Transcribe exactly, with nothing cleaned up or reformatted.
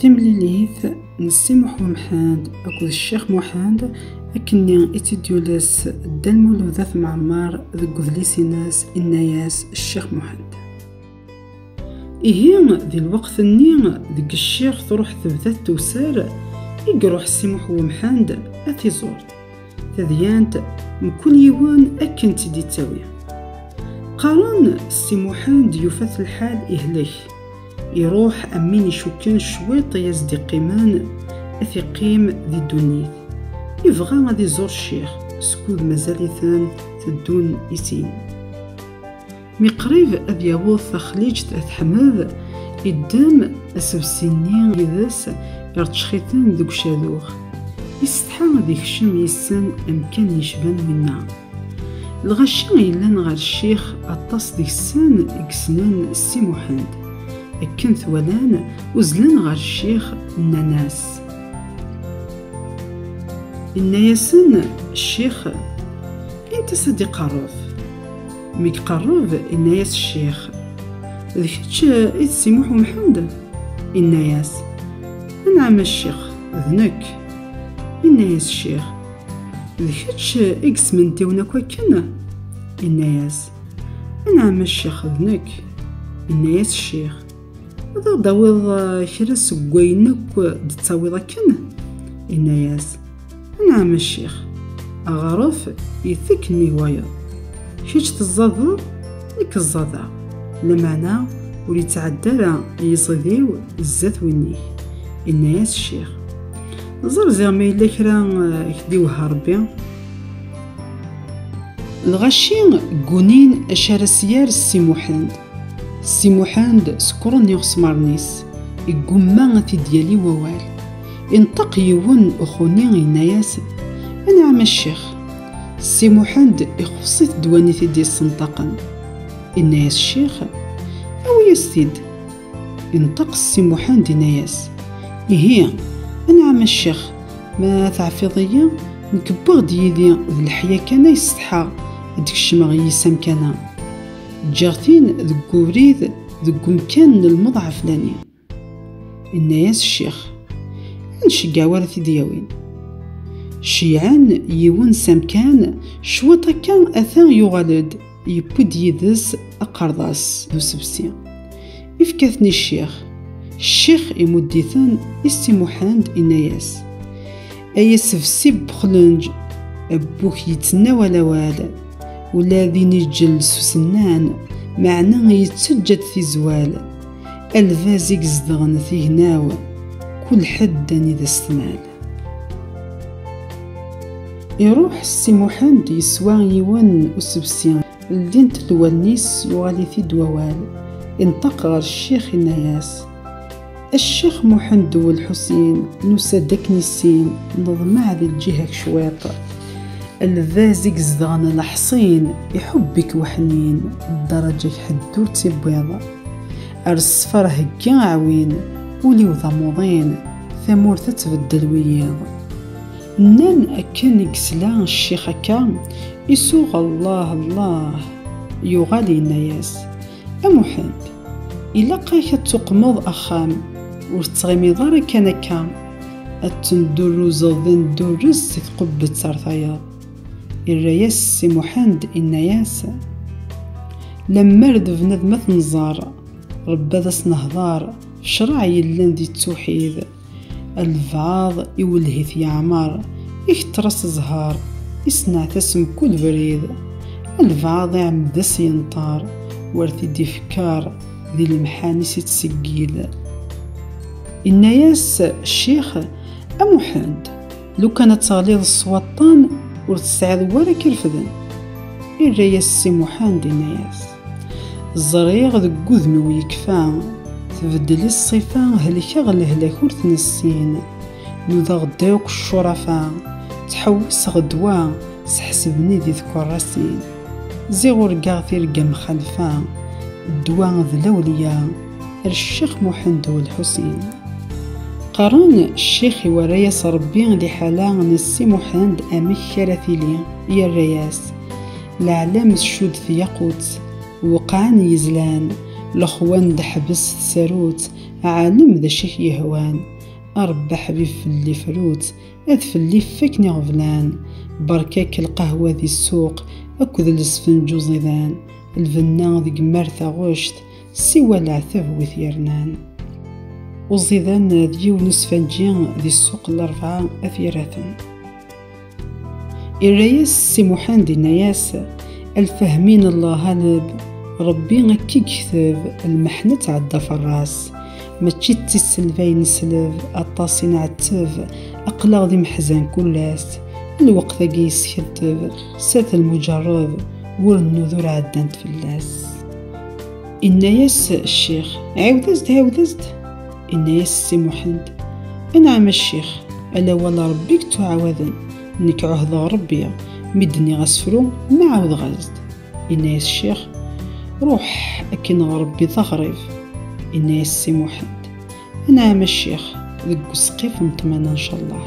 Timlilit n Si Muḥ Umḥend akked Ccix Muḥend, akkenni i tt-id-yules Dda Lmulud At Mɛemmer deg udlis-ines Inna-yas Ccix Muḥend. Ihi, di lweqt-nni, deg ccix truḥ tebda tewser, i iruḥ Si Muḥ Umḥend ad t-iẓur. Tadyant, mkul yiwen akken tt-id-ittawi. Qqaren Si Muḥend yufa-t lḥal ihlek. Iruḥ am win icukken cwiṭ i as-d-iqqimen, ad t-iqqim di ddunit. Ibɣa ad iẓur ccix, skud mazal-iten teddun i sin. Mi qrib ad yaweḍ taxliǧt At Ḥmed, iddem asebsi-nni yid-s, irčex-iten deg ucadux. Isetḥa ad ikcem yis-sen amkan yecban winna. Lɣaci yellan ɣer ccix, aṭas deg-sen i yessnen Si Muḥend. Akken t-walan, uzzlen ɣer ccix, nnan-as. Inna-yasen ccix, int-as ad iqerreb. Mi iqerreb, inna-yas ccix, d kečč i d Si Muḥ Umḥend? Inna-yas, anɛam a ccix, d nekk. Inna-yas ccix, d kečč i yesmentiwen akk akken? Inna-yas, anɛam a ccix, d nekk. Inna-yas ccix, ad aɣ-d-tawiḍ, eh, kra seg wayen akk d-tettawiḍ akken? Inna-yas, anɛam a ccix, aɣref ittekk nnig wayeḍ. Kečč teẓẓadeḍ, nekk ẓẓadeɣ. Lameɛna ur yettɛedda ara yiẓid-iw zdat win-ik. Inna-yas ccix, ẓer ziɣ ma yella kra, eh, k-d-iwehha Rebbi. Lɣaci ggunin acu ara s-yerr Si Muḥend. Si Muḥend sekren iɣesmaren-is, iggumma ad t-id-yali wawal. Inṭeq yiwen uxuni, yenna-yas, anɛam a ccix, Si Muḥend ixuṣṣ-it ddwa-nni t-id-yessenṭaqen. Inna-yas ccix, awi-yas-t-id. Inṭeq Si Muḥend, yenna-yas, ihi, anɛam a ccix, ma teɛfiḍ-iyi, nekk wwiɣ-d yid-i d leḥya kan ay setḥaɣ ad d-kecmeɣ yis amkan-a. Ǧǧiɣ-t-in deg ubrid, deg umkan n lmeḍ ɛeflani. Inna-yas ccix, ad nceggeɛ wara t-id-yawin. Ceyyɛen yiwen s amkan, cwiṭ akka ata yuɣal-d, yewwi-d yid-s aqerḍas d usebsi. Ifka-ten i ccix. Ccix imudd-iten i Si Muḥend, inna-yas, ay asebsi n wexlenǧ, abbu-k yettnawal awal, ula d iniǧel s usennan, meɛna yettaǧǧa-d tizwal, a lbaz i izedɣen tignaw, kul ḥedd anida s-tmal. Iruḥ Si Muḥend yeswa yiwen usebsi, ldint-d wallen-is, yuɣal-it-id wawal. Inṭeq ɣer ccix, inna-yas, a ccix Muḥend Welḥusin, nusa-d akken i sin, neḍmeɛ di lǧiha-k cwiṭ. A lbaz i izedɣen leḥṣin, iḥubb-ik weḥnin, ddaraǧa-k ḥedd ur tt-iwwiḍ. Ar ṣṣfar heggi aɛwin, ul-iw d amuḍin, tamurt ad tbeddel wiyiḍ. Nnan akken i yesla ccix akka, isuɣ Allah Allah, yuɣal yenna-yas, a Muḥend, ilaq-ak ad tuqmeḍ axxam, ur tettɣimiḍ ara kan akka, ad tendurruzeḍ d andurrez si tqubbet ar tayeḍ. Irra-yas Si Muḥend, inna-yas, lemmer d bnadem ad t-nẓer, Rebbi ad as-nehḍer, ccṛeɛ yellan di ttuḥid. Albaɛḍ iwelleh-it yeɛmer, iketter-as zzher, isneɛt-as mkul brid. Albaɛḍ iɛemmed-as yenṭer, war t-id-ifekker, di lemḥan-is ittseggid. Inna-yas ccix, a Muḥend, lukan ad teɣliḍ s waṭṭan, ur tesɛiḍ wara k-irefden. Irra-yas Si Muḥend, inna-yas, ẓriɣ deg wudem-iw yekfa, tbeddel i ṣṣifa, helkeɣ lehlak ur t-nessin. Nudaɣ-d akk ccurafa, ttḥewwiseɣ ddwa, seḥsebni di tkurrasin. Ziɣ urgaɣ tirga mxalfa, ddwa d lawliya, ar Ccix Muḥend Welḥusin. Qqaren, ccix iwerra-yas Rebbi liḥala n Si Muḥend amek ara tili, yerra-yas, leɛlam tcudd tyaqut, weqɛen yizlan, Lexwan d ḥbes tsarut, ɛalem d acu i k-yehwan. A Rebbi ḥbib fell-i frut, ad fell-i fakken iɣeblan. Berka-k lqahwa di ssuq akked lesfenǧ uẓidan, lbenna deg mar taɣect, siwa leɛtab wi t-yernan. Uẓidan d yiwen usfenǧi di ssuq n Larebɛa At Yiraten. Irra-yas Si Muḥend, inna-yas: "A Lfehmi n Llah aleb, Rebbi akka i yekteb, lmeḥna tɛedda ferras. Mačči d tiselba i nesleb, aṭas i nɛetteb, aql-aɣ d imeḥzan kul ass. Lweqt-agi yeskeddeb, sat lmuǧerreb, ur nnudur ɛeddant fell-as." Inna-yas ccix: "Ɛiwed-as-d, ɛiwed-as-d." Inna-yas Si Muḥend: "Anɛam a ccix, ala wala Rebbi i yettuɛawaden. Nekk ɛuhdeɣ Rebbi, mi d-nniɣ asefru, ma ɛawdeɣ-as-d." Inna-yas ccix: "Ruḥ akin ɣer Rebbi d aɣrib." Inna-yas Si Muḥend: "Anɛam a ccix, deg usqif n ṭṭmana ncallah."